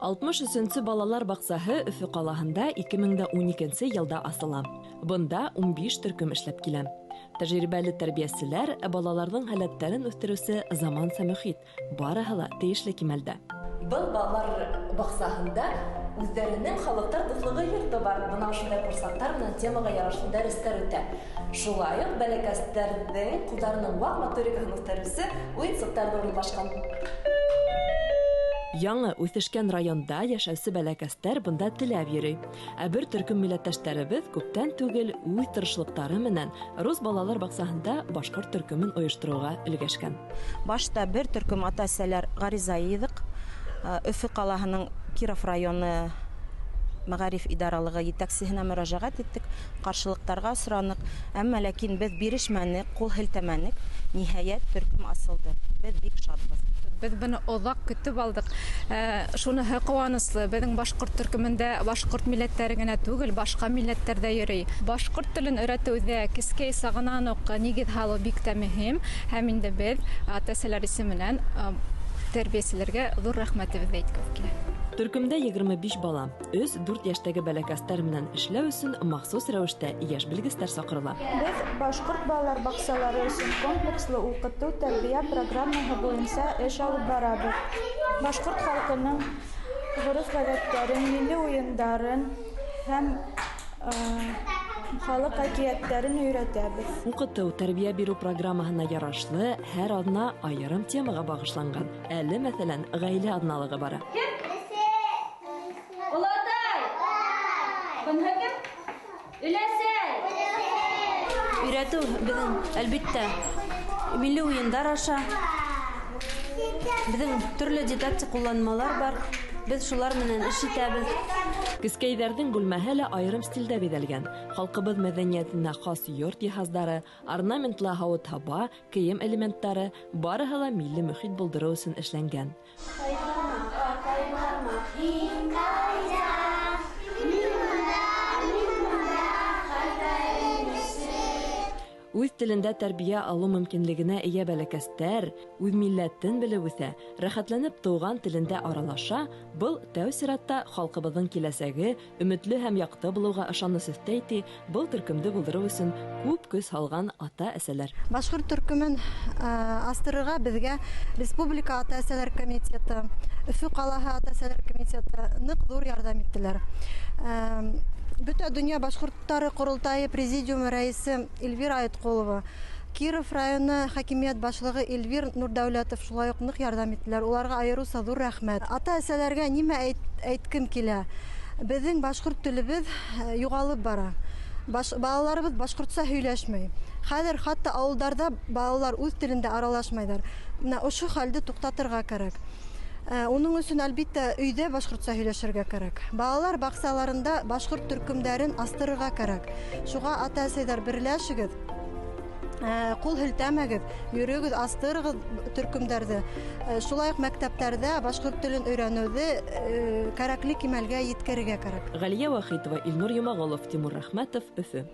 63 нче балалар баҡсаһы Өфө ҡалаһында 2012 нче йылда асыла. Бында 15 төркөм эшләп килә. Тәжрибәле тәрбиәселәр, балаларҙың һәләттәрен үҫтереүсе заманса мөхит, барыһы ла тейешле кимәлдә. Был балалар баҡсаһында үҙҙәренең Халыҡтар дуҫлығы йорто бар. Бына ошондай ҡурсаҡтар менән темаға ярашлы дәрестәр үтә. Шулай уҡ бәләкәстәрҙең ҡулдарының ваҡ моторикаһын үҫтереүсе уйынсыҡтар ҙа урынлашҡан. Яңы үҫешкән районда йәшәүсе бәләкәстәр бында теләп йөрөй. Ә бер төркөм милләттәштәребеҙ күптән түгел үҙ тырышлыҡтары менән рус балалар баҡсаһында башҡорт төркөмөн ойоштороуға өлгәшкән. Башта бер төркөм ата-әсәләр ғариза йыйҙыҡ. Өфө ҡалаһының Киров районы мәғариф идаралығы етәксеһенә мөрәжәғәт иттек, ҡаршылыҡтарға осраныҡ, әммә ләкин беҙ бирешмәнек, ҡул һелтәмәнек, ниһайәт, төркөм асылды. Беҙ бик шатбыҙ. Беҙ быны оҙаҡ көтөп алдыҡ. Шуныһы ҡыуаныслы, беҙҙең башҡорт төркөмөндә башҡорт милләттәре генә түгел, башҡа милләттәр дә йөрөй. Башҡорт телен өйрәтеүҙә кескәй сағынан уҡ нигеҙ һалыу бик тә мөһим, һәм инде беҙ ата-әсәләр исеменән тәрбиәселәргә ҙур рәхмәтебеҙҙе әйткебеҙ килә. Төркөмдә 25 бала. 3-4 йәштәге бәләкәстәр менән эшләү өсөн махсус рәүештә йәш белгестәр саҡырыла. Беҙ башҡорт балалар баҡсалары өсөн комплекслы уҡытыу-тәрбиә программаһы буйынса эш алып барабыҙ. Башҡорт халҡының ғөрөф-ғәҙәттәрен, милли уйындарын һәм халыҡ әкиәттәрен өйрәтәбеҙ. Уҡытыу, тәрбиә биреү программаһына ярашлы һәр аҙна айырым темаға бағышланған. Әле, мәҫәлән, ғаилә аҙналығы бара. Олатай! Быныһы кем? Өләсәй! Өйрәтеү беҙҙең, әлбиттә, милли уйындар аша. Беҙҙең төрлө дидактик ҡулланмалар бар. Беҙ шулар менән эш итәбеҙ. Кескәйҙәрҙең бүлмәһе лә айырым стилдә биҙәлгән. Халҡыбыҙ мәҙәниәтенә хас йорт йыһаздары, орнаментлы һауыт-һаба, кейем элементтары барыһы ла милли мөхит булдырыу өсөн эшләнгән. Үҙ телендә тәрбиә алыу мөмкинлегенә эйә бәләкәстәр үҙ милләтен белеп үҫә, рәхәтләнеп тыуған телендә аралаша, был тәү сиратта халҡыбыҙҙың киләсәге өмөтлө һәм яҡты булыуға ышаныс өҫтәй, ти был төркөмдө булдырыу өсөн күп көс һалған ата-әсәләр. Башҡорт төркөмөн астырырға беҙгә Республика ата-әсәләр комитеты, Өфө ҡалаһы ата-әсәләр комитеты ныҡ ҙур ярҙам иттеләр. Бөтә донъя башҡорттары ҡоролтайы президиумы рәйесе Эльвира Айтҡолова, Киров районы хакимиәт башлығы Эльвир Нурдәүләтов шулай уҡ ныҡ ярҙам иттеләр. Уларға айырыуса ҙур рәхмәт. Ата-әсәләргә нимә әйткем килә? Беҙҙең башҡорт телебеҙ юғалып бара. Балаларыбыҙ башҡортса һөйләшмәй. Хәҙер хатта ауылдарҙа балалар үҙ телендә аралашмайҙар. Бына ошо хәлде туҡтатырға кәрәк. Уның өсөн, әлбиттә, өйҙә башҡортса һөйләшергә кәрәк. Балалар баҡсаларында башҡорт төркөмдәрен астырырға кәрәк. Шуға ата-әсәйҙәр берләшегеҙ, ҡул һелтәмәгеҙ, йөрөгөҙ, астырығыҙ төркөмдәрҙе. Шулай уҡ мәктәптәрҙә башҡорт телен өйрәнеүҙе кәрәкле кимәлгә еткерергә кәрәк. Ғәлиә Вахитова, Илнур Йомағолов, Тимур Рәхмәтов, Өфө.